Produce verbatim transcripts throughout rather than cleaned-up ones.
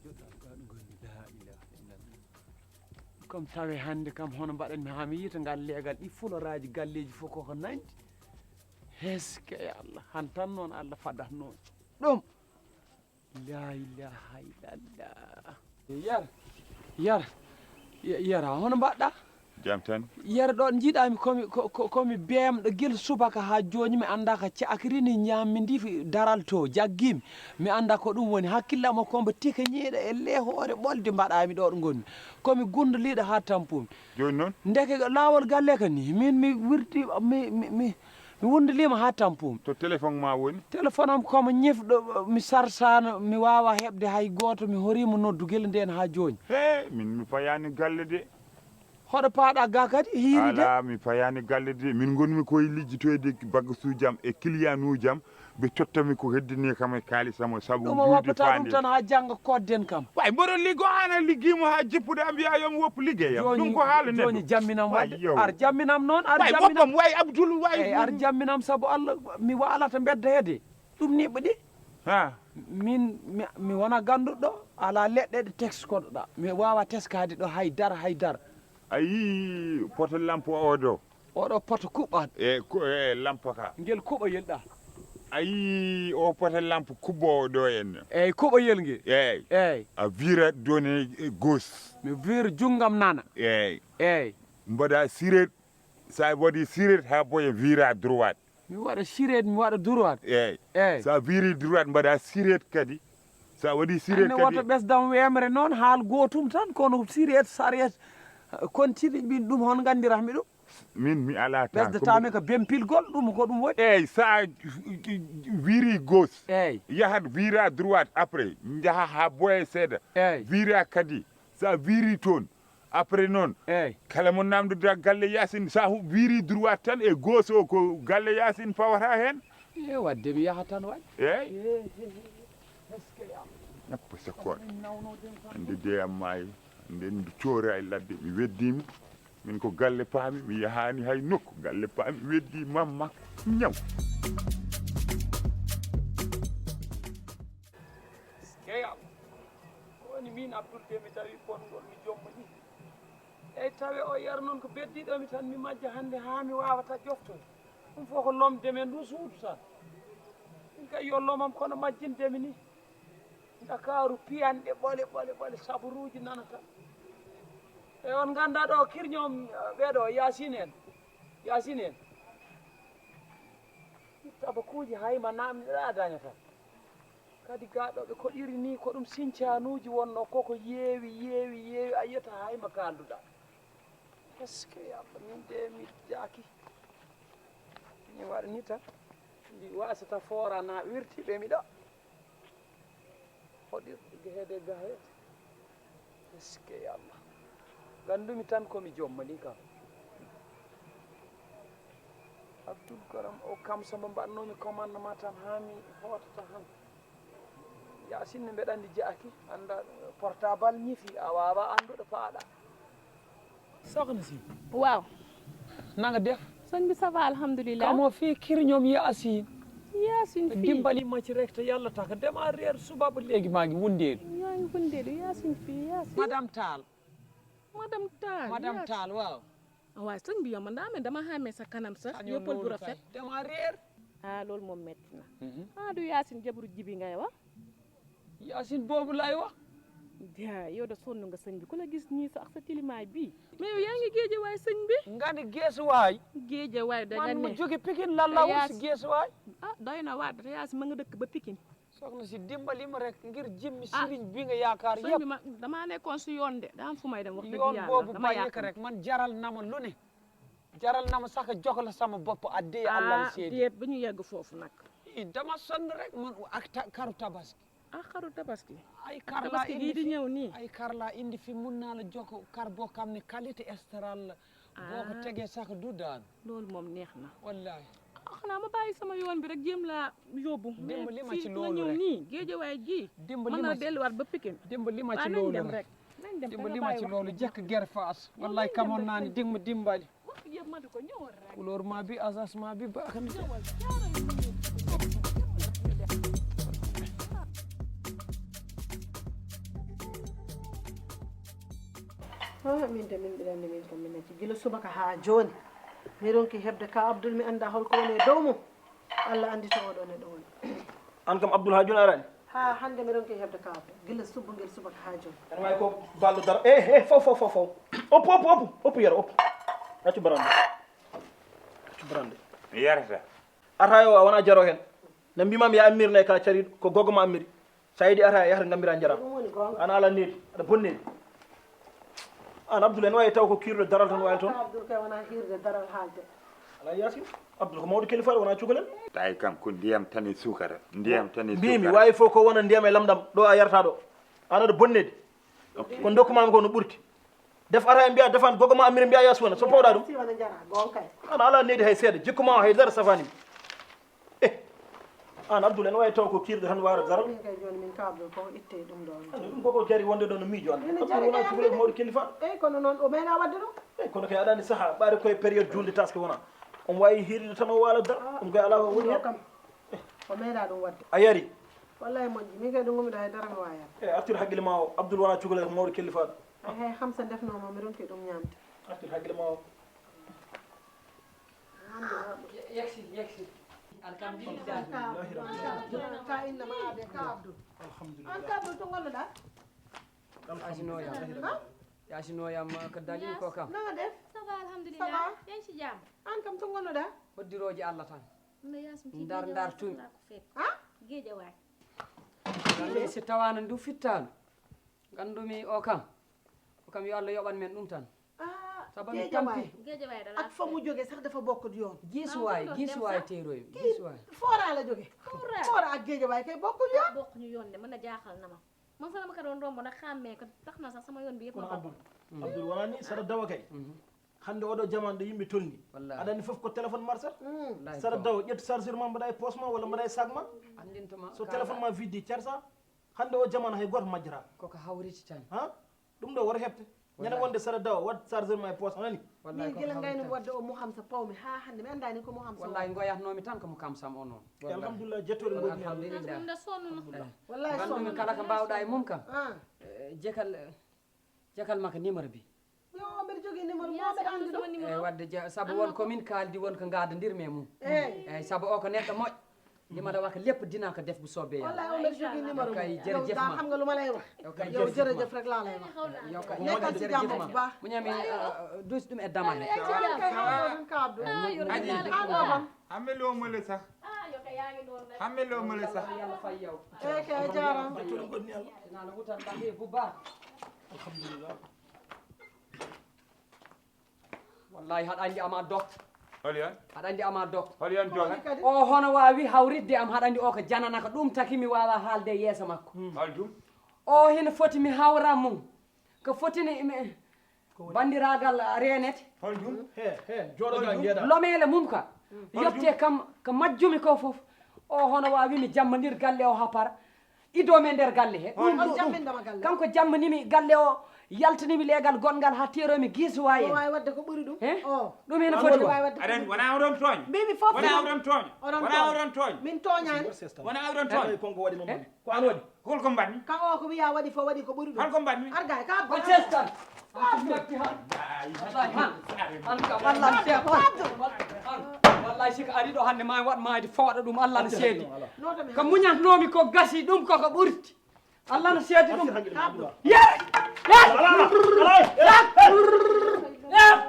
Joɗɗa ko ɗum gonmi, la ilaha illallah. Comme tawi hannde kam, hono mbaɗanmi haa mi yiita ngal leegal, ɗi fuloraaji galleeji fof koko nanndi. Heske Allah, han tan noon Allah fadat noon ɗum. La ilaha illallah. Yara, yara, yara, hono mbaɗɗa? Jam tan. Yara, ɗo njiɗami komi, ko, ko, komi beemɗo gila subaka haa jooni, mi annda ka cakri ni ñaammi ndi daral to, jaggimi. Mi annda ko ɗum woni. Hakkillam o kombo tika ñiiɗa e le hoore ɓolde mbaɗami ɗo ɗo ngonmi. Komi gundoliiɗo haa tampumi. Jooni noon? Ndeke laawol galle ka ni, min mi wirti, mi, mi, mi, mi wundoliima haa tampumi. To téléphone ma woni? Téléphone am komo ñifɗo, mi sarsaano, mi waawa heɓde hay gooto, mi horiima noddu gila ndeen haa jooni. He, min mi payaani galle de. Hoɗo paaɗa ga kadi, hiiri de? Alaa, mi payaani galle de. Min ngonmi koye lijjitoyde bagasuuji am e kiliyanuuji am. Ɓe tottami ko heddini kam e kaalisam o, sabu ɗum o wappata ɗum tan haa jannga kodden kam. Way, mboɗo liggo, aan a liggiimo haa jippuɗa, mbiya yo mi woppu liggeyam. Ɗum ko haala neɗɗo. Jooni jamminam waɗde. Ar jamminam noon, ar jamminam. Way, woppam, way, Abdul, way. Eyi, ar jamminam, sabu Allah, mi waalata mbedda heede. Ɗum niɓɓe ɗi. Ha. Min, mi, mi wona gannduɗo, alaa leɗɗe ɗe teskoɗoɗa. Mi waawa teskaade ɗo hay dara, hay dara. A yii poto lampe o ɗo? Oɗo poto kuɓɓan. E, ku-, e, lampe ka. Ngel kuɓoyel ɗa. A yii o poto lampe kuɓɓoowo ɗo en? Eyi, kuɓoyel ngel. Eyi. Eyi. A vira donné gauche. Mi vira junngam nana. Eyi. Eyi. Mbaɗa siret. Sa waɗi siret haa boya, vira droite. Mi waɗa siret, mi waɗa droite. Eyi. Eyi. Sa viri droite, mbaɗa siret kadi. Sa waɗi siret kadi. Woto ɓesdam wemre noon, haal gootum tan, kono siret, saret, continue, min ɗum hon nganndirahmi ɗum? Min, mi alaa tan. Ɓesdatami ko bempilgol, ɗum ko ɗum woni. Eyi, sa viri gauche. Eyi. Yahat vira droite, après, njaha haa boya seeɗa. Eyi. Vira kadi. Sa viri toon, après noon, eyi, kala mo namdoda galle Yaasin, sa hu-, viri droite tan e gauche o, ko galle Yaasin pawata heen. E, waɗde mi yaha tan waɗ. Eyi. Ñappa sekkooɗe. Annde de am maayi, nde ndu coora e ladde, mi weddiima. Min ko galle paami, mi yahaani hay nokku. Galle paami, weddi mamma, ñaw. Jeyaa, ko woni miin Abdul de mi tawi bonngol mi jomma ni. Eyi tawe o yar noon ko beddiiɗo mi tan mi majja hannde haa mi waawata joftoy. Ɗum fof ko lomde men ndu suudu tan. Min kay yo lomam kono majjinde mi ni. Ndakaaru piyanɗe ɓole, ɓole, ɓole, saburuuji nanata. E on nganndaa ɗo kirñoom, ɓeeɗo Yaasin en. Yaasin en. Tabakuuji hay ma naamndiɗa a dañataa. Kadi gaa ɗo ɓe koɗiri ni ko ɗum sincaanuuji wonnoo koko yeewi, yeewi, yeewi, a yiyata hay ma kaalduɗaa. Est-ce que Yalla min de mi jaaki. Mi waɗa ni tan. Ndi wasata foora na wirti ɓe mi ɗo. Hoɗirɗo gehede gahe. Est-ce que Yalla. Ganndumi tan ko mi jomma ni kam. Abdul Karam o kam so mbo mbaɗnoomi commandement tan haa mi hootata han. Yaasin ne mbeɗa anndi jaaki, annda portable ñifi, a waawa anndude paaɗa. Soxna si. Waaw. Na nga def? Sëñ bi, ça va, alhamdulilah. Kamo fii kir ñoom Yaasin. Yaasin fii. Dimbali ma ci rek te Yàlla tax. Dama réer suba ba léegi maa ngi wundeelu. Yaa ngi wundeelu, Yaasin fii, Yaasin. Madame Tall. Madame Tall, Madame Yaasin. Tall, waaw. Waaye sëñ bi, yow man daa mel dama xàmmee sa kanam sax. Yóbbal bu rafet. Dama réer. Ah, loolu moom metti na. Mhm. Ah, du Yaasin jabaru Jibi ngay wax? Yaasin boobu lay wax. Yaa, yow de sonn nga sëñ bi. Ku la gis nii sax ak sa tilimaay bii. Mais yow yaa ngi Géejawaay sëñ bi. Nga ni Géejawaay. Géejawaay da nga ne. Man mu jóge Pikine lan la wut si Géejawaay. Ah, doy na waar, te Yaasin ma nga dëkk ba Pikine. Soxna si, dimbali ma rek ngir jimmi sëriñ bi nga yaakaar yëpp. Ah, sëñ bi, ma, damaa nekkoon si yoon de. Daa am fu may dem, wax dëgg Yàlla. Yoon boobu bàyyi ko rek, man jaral na ma lu ne. Jaral na ma sax jox la sama bopp addiya Allah seede. Ah, déet, ba ñu yegg foofu nag. Ii, dama sonn rek, man ak ta-, karu tabaski. Ah, xaru tabaski. Ay kar laa tabaski indi gii di fi, ñëw nii. Ay kar laa indi fi, mun naa la jox kar boo xam ne qualité extra la. Boo ko tegee sax du daanu. Loolu moom neex na. Wallaahi. Ah, xanaa ma bàyyi sama yoon bi rek, jéem laa yóbbu. Dimbali ma ci loolu rek. Mais fii nga ñëw nii, Géejawaay gii. Dimbali ma ci, mën na la delluwaat ba Pikine. Dimbali ma ci loolu rek. Waaw, nañ dem rek. Nañ dem, jëkk ger faas. Wallaahi, kamoon naa ni dig ma dimbali. Couleur maa bi, asas maa bi baax na. Ñëwal, jaaral nii. Ñëwal rek ñu dem. Ha, min de min mbiɗa anndi, min kam min acci gila subaka haa jooni. Mi ronki heɓde ka Abdul, mi annda holko woni e dow mum. Allah anndi to oɗo neɗɗo woni. An kam Abdul haa jooni araani? Ha, hannde mi ronki heɓde ka Abdul. Gila subbo ngel subaka haa jooni. Ene waawi ko ballo dara. Eh, eh, fow, fow, fow, fow. Oppu, oppu, oppu, oppu yero, oppu. Accu barande. Accu barande. Mi yarata. Ata yo a wona jaro heen. Na mbimam ya ammir ne ka cari ko gogo ma ammiri. Sa yiɗi ata yahata ngambira njara. Ɗum woni goonga. Ana ala needi, aɗa bonneedi. An Abdul en wawi taw ko kiirɗo daral tan wawi toon. Abdul kay wona hiirde daral haalde. Ala Yasin. Abdul ko mawɗo kilifa wona cukalel. Tawi kam ko ndiyam tan e suukara. Ndiyam tan e suukara. Mbimi wawi fof ko wona ndiyam e lamɗam ɗo a yarata ɗo. An aɗa bonneedi. Ko dokkuma mi ko no ɓurti. Def ata e mbiya defan gogo ma ammiri mbiya ya suwana so pawɗa ɗum. Si wona njara gonkay. An ala needi hay seeɗa, jikku ma o hay dara safani mi. Eh, an Abdul en wawi taw ko kirɗe tan wara dara. Min kay joni min ka Abdul ko itte ɗum ɗo. Ɗum koko jari wonde ɗo no miijo an. Abdul wona cukalel mawɗo kilifa. Eyyi kono noon o meeɗa wadde ɗum. Eyyi kono kay aɗa andi saaha ɓaade koye période julde taske wona. Omo wawi hirde tan o waala dara. Ɗum kay ala ko woni hen. Kam o meeɗa ɗum wadde. A yari. Wallahi moƴƴi min kay ɗum gumiɗa hay dara mi wawa yar. Eyyi artir haqqille ma o, Abdul wona cukalel mawɗo kilifa. Ay hay Hamsa ndefnoma mi ronki ɗum ñamde. Artir haqqille ma o. Yeksi, yeksi. Alhamdulillah. Ka innama aade ka Abdul. Alhamdulillah. An ka Abdul to gonnoɗa? Yasinoyam. Yasinoyam ko dali ko kam. Nanga def? Ça va alhamdulillah. Yen si jam. An kam to gonnoɗa? Hoddiroji Allah tan. Ndar ndar tumi. Ha? Geeja waay. Si tawana ndu fittano. Gandumi o kam. O kam yo Allah yoɓan men ɗum tan. Saba mi tampi. Ak fa mu jóge sax dafa bokk yoon. Gis waay gis waay teeroy gis waay. Foora la jóge. Foora ak géej waay kay bokk yoon. Bokk ñu yoon de mën a jaaxal na ma. Man sax dama ko doon romb nag xàmmee ko tax na sax sama yoon bi yëpp ma. Abdul Abdul wala ni sara dawa kay. Hande oɗo jaman ɗo yimɓe tolni. Aɗa andi fof ko téléphone marsa. Sara dawa ƴettu chargeur ma mbaɗa e poche ma walla mbaɗa e sac ma. So téléphone ma vidde carsa. Hande o jaman hay goto majjata. Koko hawriti tan. Ha? Ɗum ɗo woto heɓte. Ñande wonde sara dawa wat chargeur ma e poche anani. Min gila ngayno wadde o Mouhamsa pawmi ha hande mi andani ko Mouhamsa. Wallahi ngoyatnomi tan ko mo kam sam o noon. Alhamdulillah jettore. Alhamdulillah. Wallahi sonno kala ko mbawɗa e mum kam. Jekal jekal makko numéro bi. Yo mbeɗa jogii numéro mo mbeɗa anndi ɗum. Eyi wadde ja sabu won ko min kaaldi won ko ngadandirmi e mum. Eyi sabu o ko neɗɗo moƴƴo. Ndimala waka lepp dina ko def bu soobee yàlla. Wallahi o mbeɗa jogii numéro mo. Kay jërëjëf ma xam nga lu ma lay wax. Yow kay jërëjëf rek laa lay wax. Yow kay nekkal ci jàmm bu baax. Mu ñami dus ɗum e damal. Hamme lo mole sax. Hamme lo mole sax. Yàlla fay yow. Eyi kay jaaraama. Dina la wutal ndax bu baax. Alhamdulillah. Wallahi haɗa andi ama dok. Holi on? Haɗa andi ama dok. Holi on dok? O hono wawi hawritde am haɗa andi o ko jananaka ɗum taki mi wawa haalde yeeso makko. Hol ɗum? O hino foti mi hawra mum ko fotini mi bandiragal renete. Hol ɗum? He he joɗogal ngeɗa. Lomele mum ka yotte kam ko majjumi ko fof. O hono wawi mi jammanir galle o hapara. Ido men nder galle he ɗum ɗum kanko jammanimi galle o yaltinimi leegal goɗngal ha teromi gisuwa en. Wawi wadde ko ɓuri ɗum he ɗum heno foti wa. Aɗa andi wona oɗon tooña. Mbimi fof wona oɗon tooña. Wona oɗon tooña. Min tooñani. Wona oɗon tooña. Konko waɗi mo mami ko an waɗi. Holko mbaɗmi? Ka o ko wiya waɗi fof waɗi ko ɓuri ɗum. Holko mbaɗmi? Arga e ka ba. Testan. Wallahi han an kam wallahi chef on. Wallahi sika ari ɗo hande ma waɗ mayde fooɗa ɗum Allah no seedi. Ko muñatnomi ko gasi ɗum koko ɓurti. Allah no seedi ɗum. Yes. Yes. Yes. Yes.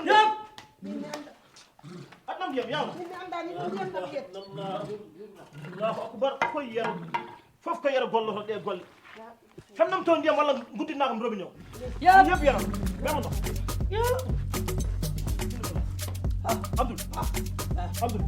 Yes. Aduna ndiyam yawna. Allahu akbar. Koy yero. Fof ko yero golloto ɗe golle. Fennam to ndiyam walla guddinaa kam robinet o. Yep yero. Bema ndox. Abdul. Abdul.